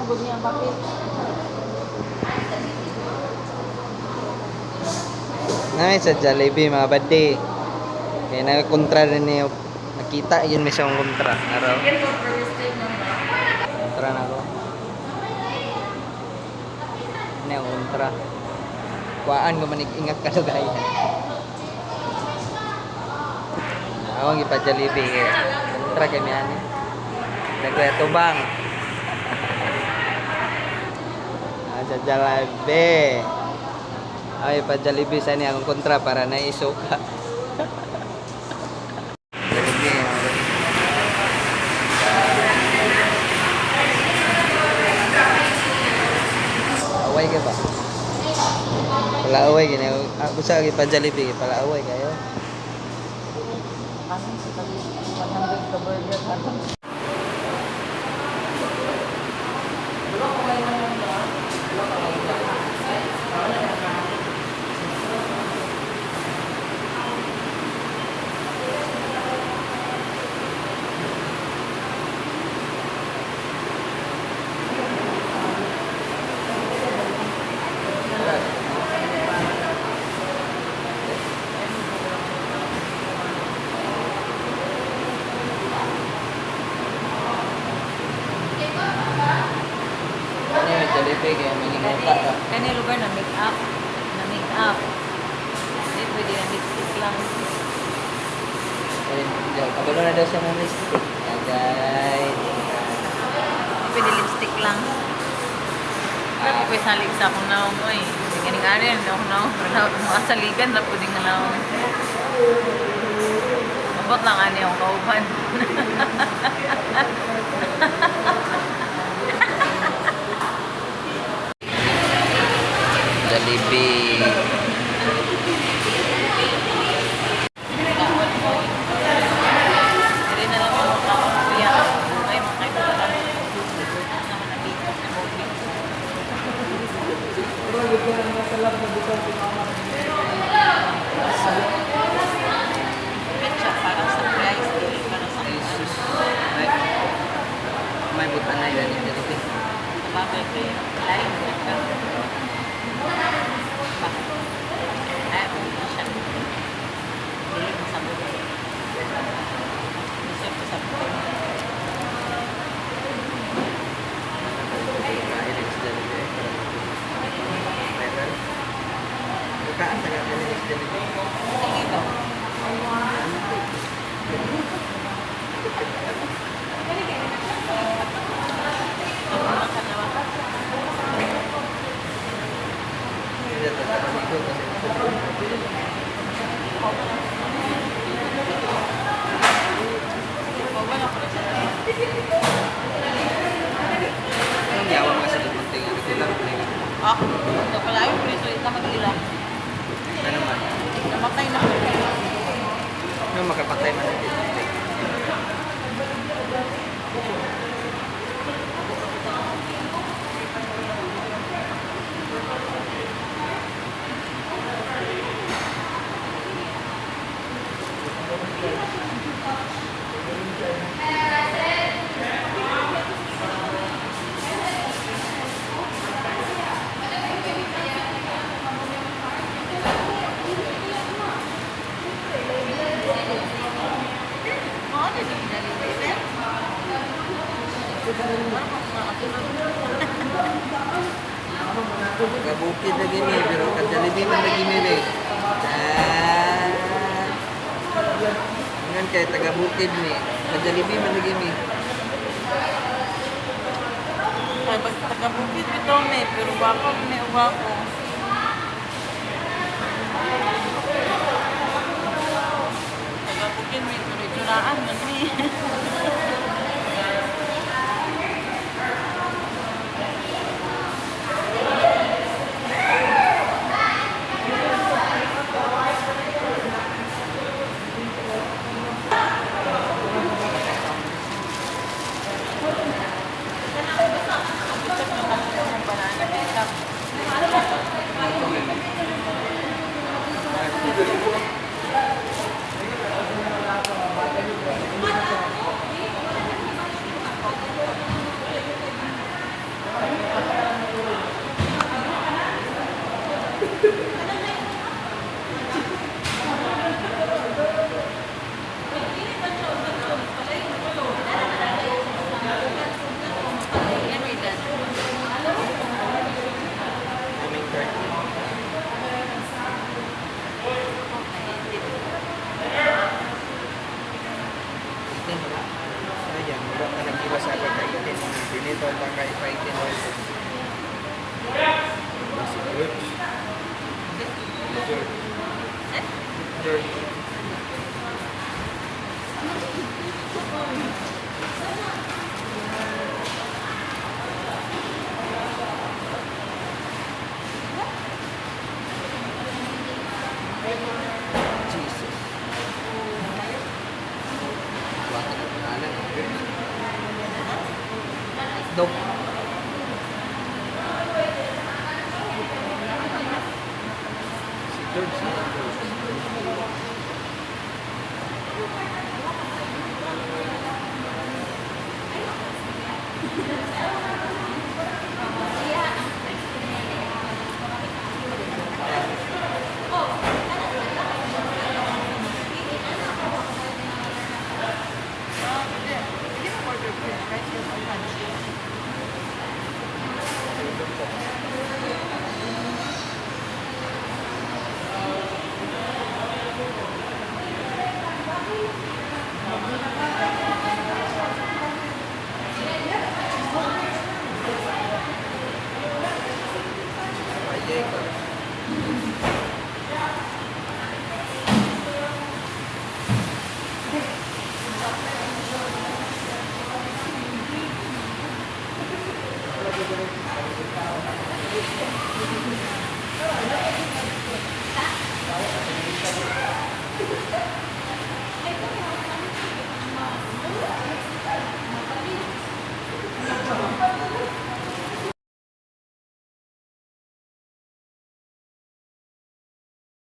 Nabog niya ang kape. Nay sa Jollibee, mga buddy. Kaya nagkontra rin niyo. Nakita yun may siyang kontra. Araw. Yan po, first time naman. Kontra na ako. Ano yung kontra? Kuhaan ko manig ingat ka lugayan. Ako ang ipa Jollibee kaya kontra kami ani. Nagkuya tubang. Ah, sa Jollibee. Ay, pa Jollibee sa niya akong kontra para na isuka. Jollibee, mga buddy. Away ka ba? Palaaway gini. Ako sa pa Jollibee palaaway kayo. Ano, sa tabi, 100 ka burger. Ano yung Jollibee kaya may ka. Kani lugar na make up. Na make up. Hindi pwede na lipstick lang. Ayun, kabalo na daw siya ng lipstick. Agay. Hindi pwede lipstick lang. Wala po ko'y salig sa akong naong oy. Hindi ganing ari, hindi akong naong. Pero makasaligan na pwede nga naong. Abot lang ani akong kauban. Jollibee. Hindi na lang ako kaon kuya. Ay, makaiba ka. Naman na bito na movie. Siya parang surprise, dili para sa Ay, sus. May, may butan na yun yung Jollibee. Sabagay kay live na ka. Ba? Ay, wala siya. Dili masabot. Isip ko sa buhay. Kain sa Jollibee. Viral. Bukaan sa kain sa Jollibee. Sige daw. Hindi, tatakan ko kasi. Anong yawa mga sa munting? Ano kulang na yun? Ah, kapalayo ko rin sulit na mag-ila. Ano man? Namatay na ko kayo. Ano makapatay man ang munting? Ano yung delivery, sir? Taga-bukid lagi ni, pero ka-Jollibee man lagi ni be. Ah. Ngan kay taga-bukid ni, ka-Jollibee man lagi ni. Ay, pag taga-bukid bitaw may, pero wako, may wako. Taga-bukid may tuloy-tulaan man ni. Banana makeup. Dito kay fighting also. Si George. George. George. Jesus. Wala na pangalan, eh. George. Dog. Si George. Si George. Hindi mo order french fries yung lunch. Ayay ka.